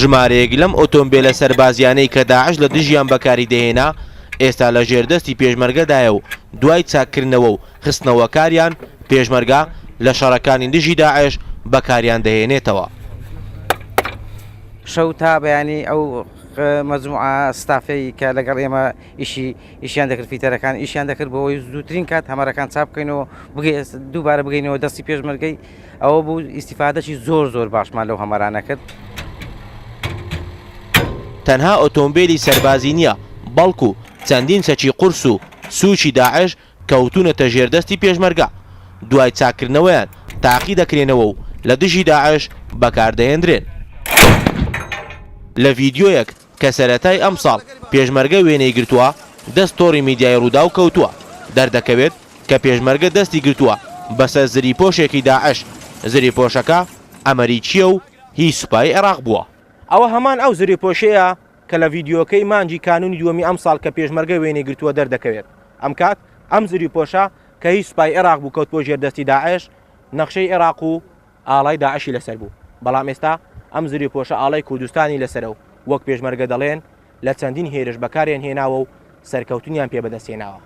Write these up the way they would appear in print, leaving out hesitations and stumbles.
ژمارەیەک لەم ئۆتۆمبێلە سەربازییانەی کە داعش لە دژیان بەکاری دەهێنا، ئێستا لە ژێر دەستی پێشمەرگەدایە و دوای چاککردنەوە و خستنەوەکاریان، پێشمەرگە لە شەڕەکانی دژی داعش بەکاریان دەهێنێتەوە. شەو تا بەیانی ئەو مەجموعە ستافەی کە لەگەڵ ئێمە ئیشی ئیشیان دەکرد فیتەرەکان ئیشیان دەکرد بۆ ئەوەی زووترین کات هەمەرەکان چاپ بکەینەوە دووبارە بگەینەوە دەستی پێشمەرگەی ئەوە بوو ئیسیفادەشی زۆر زۆر باشمان لەو هەمەرانە کرد. تەنها ئۆتۆمبێلی سەربازی نییە، بەڵکو چەندین چەکی قورس و سووکی داعش کەوتوونەتە ژێر دەستی پێشمەرگە، دوای چاککردنەوەیان تاقی دەکرێنەوە و لە دژی داعش بەکاردەهێندرێن. لە ڤیدیۆیەک کە سەرەتای ئەمساڵ پێشمەرگە وێنەی گرتووە، دەست تۆڕی میدیای رووداو کەوتووە، دەردەکەوێت کە پێشمەرگە دەستی گرتووە بەسەر زریپۆشێکی داعش، زریپۆشەکە ئەمەریکییە و هی سوپای عێراق بووە. ئەوە هەمان ئەو زریپۆشەیە کە لە ڤیدیۆکەی مانگی کانوونی دووەمی ئەمساڵ کە پێشمەرگە وێنەی گرتووە دەردەکەوێت. ئەمکات ئەم زریپۆشە کە هی سوپای عێراق بوو کەوتبووە ژێر دەستی داعش، نەخشەی عێراق و ئاڵای داعشی لەسەر بوو، بەڵام ئێستا ئەم زریپۆشە ئاڵای کوردستانی لەسەرە و وەک پێشمەرگە دەڵێن لە چەندین هێرش بەکاریان هێناوە و سەرکەوتنیان پێ بەدەست هێناوە.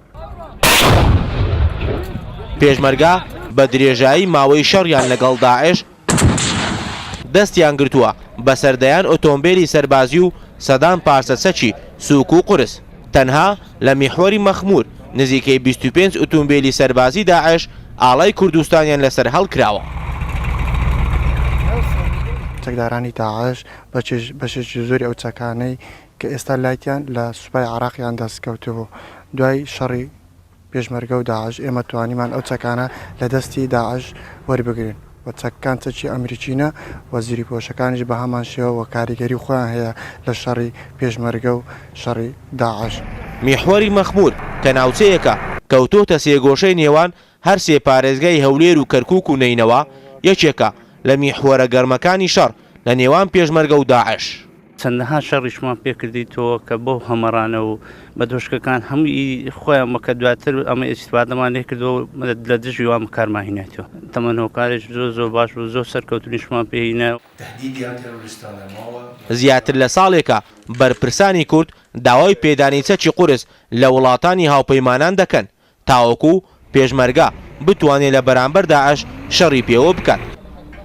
پێشمەرگە بە درێژایی ماوەی شەڕیان لەگەڵ داعش دەستیان گرتووە بەسەر دەیان ئۆتۆمبێلی سەربازی و سەدان پارچە چەکی سووک و قورس. تەنها لە میحوەری مەخموور نزیکەی 25 ئوتومبێلی سەربازی داعش ئاڵای کوردستانیان لەسەر هەڵکراوە. چەکدارانی داعش بەشێکی زۆری ئەو چەکانەی کە ئێستا لایتیان لە سوپای عێراقیان دەست کەوتبوو دوای شەڕی پێشمەرگە و داعش ئێمە توانیمان ئەو چەکانە لە دەستی داعش وەربگرین و چەکەکان چەکی ئەمریکینە و زریپۆشەکانیش بە هەمان شێوە و کاریگەری خۆیان هەیە لە شەڕی پێشمەرگە و شەڕی داعش. میحوەری مەخموور کە ناوچەیەکە کەوتۆتە سێگۆشەی نێوان هەر سێ پارێزگای هەولێر و کەرکووک و نەینەوا، یەکێکە لە میحوەرە گەرمەکانی شەڕ لە نێوان پێشمەرگە و داعش. چەندەها شەڕیشمان پێکردیتەوە کە بەو هەمەڕانە و بە دۆشکەکان هەمووی خۆیان بە کە دواتر ئەمە ئیسیفادەمان لێ کردەوە لە دژی وان بەکارمان هینایتەوە. تەمەن هۆکارێک زۆر زۆر باش بوو زۆر سەرکەوتنیشمان پێ هینا. زیاتر لە ساڵێکە بەرپرسانی کورد داوای پێدانی چەکی قورس لە وڵاتانی هاوپەیمانان دەکەن تاوەکو پێشمەرگە بتوانێت لە بەرامبەر داعش شەڕی پێوە بکات.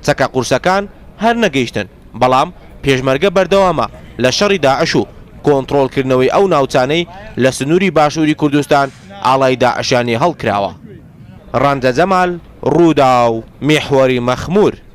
چەکە قورسەکان هەر نەگەیشتن، بەڵام پێشمەرگە بەردەوامە لە شەڕی داعش و کۆنتڕۆڵکردنەوەی ئەو ناوچانەی لە سنووری باشووری کوردستان ئاڵای داعشیان لێ هەڵکراوە. ڕەنجە جەمال، رووداو، میحوەری مەخموور.